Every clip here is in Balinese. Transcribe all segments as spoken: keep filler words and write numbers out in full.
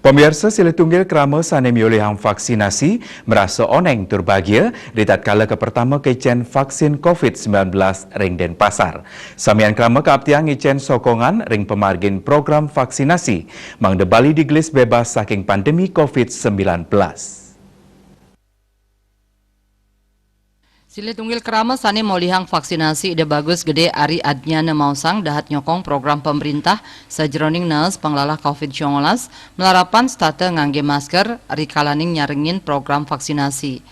Pamiarsa, silih tunggil krama sané miolihang vaksinasi marasa oneng tur bagia ritatkala kapertama kaicén vaksin covid sembilan belas ring Denpasar. Samian krama kaaptiang ngicén sokongan ring pamargin program vaksinasi, mangda Bali digelis bebas saking pandemi covid sembilan belas. Silih tunggil krama sané molihang vaksinasi Ida Bagus Gedé Ari Adnyana maosang dahat nyokong program pamréntah sajeroning naas panglalah covid sembilan belas, malarapan setata nganggé masker rikalaning nyarengin program vaksinasi.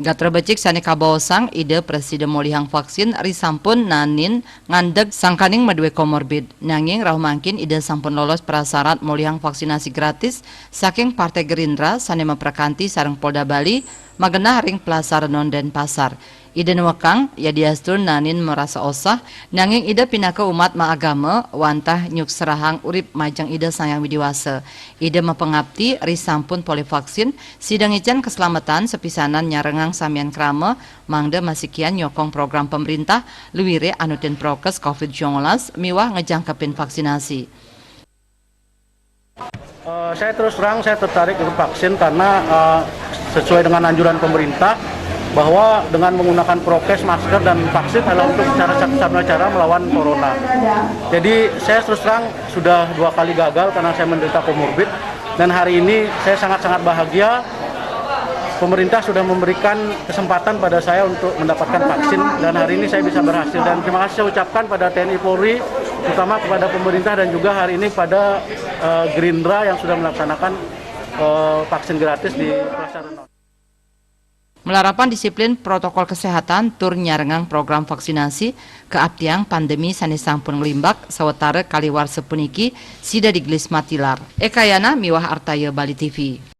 Gatra becik sané kabaosang, Ida prasida molihang vaksin risampun naenin ngandeg sangkaning madué komorbid. Nanging rauh mangkin Ida sampun lolos prasarat molihang vaksinasi gratis saking Partai Gerindra sané maprakanti sareng Polda Bali magenah ring Plaza Renon Denpasar. Ida nuekang, yadiastun naenin marasa osah, nanging Ida pinaka umat maagama wantah nyukserahang urip majeng Ida Sang Hyang Widi Wasa. Ida mapangapti risampun polih vaksin, sida ngicén kaslametan sapisanan nyarengang samian krama, mangda masikian nyokong program pamréntah, luiré anutin prokes covid sembilan belas miwah ngejangkepin vaksinasi. Eh, saya terus terang, saya tertarik untuk vaksin karena, eh, sesuai dengan anjuran pemerintah bahwa dengan menggunakan prokes, masker, dan vaksin adalah untuk cara satu-satunya cara melawan corona. Jadi saya terus terang sudah dua kali gagal karena saya menderita komorbid, dan hari ini saya sangat-sangat bahagia. Pemerintah sudah memberikan kesempatan pada saya untuk mendapatkan vaksin, dan hari ini saya bisa berhasil. Dan terima kasih saya ucapkan pada T N I Polri, terutama kepada pemerintah dan juga hari ini pada, eh, Gerindra yang sudah melaksanakan, eh, vaksin gratis di Plaza Renon. Malarapan disiplin protokol kesehatan tur nyarengang program vaksinasi, kaaptiang pandemi sané sampun nglimbak sawatara kali warsa puniki sida digelis matilar. Ekayana miwah Artaya, Bali T V.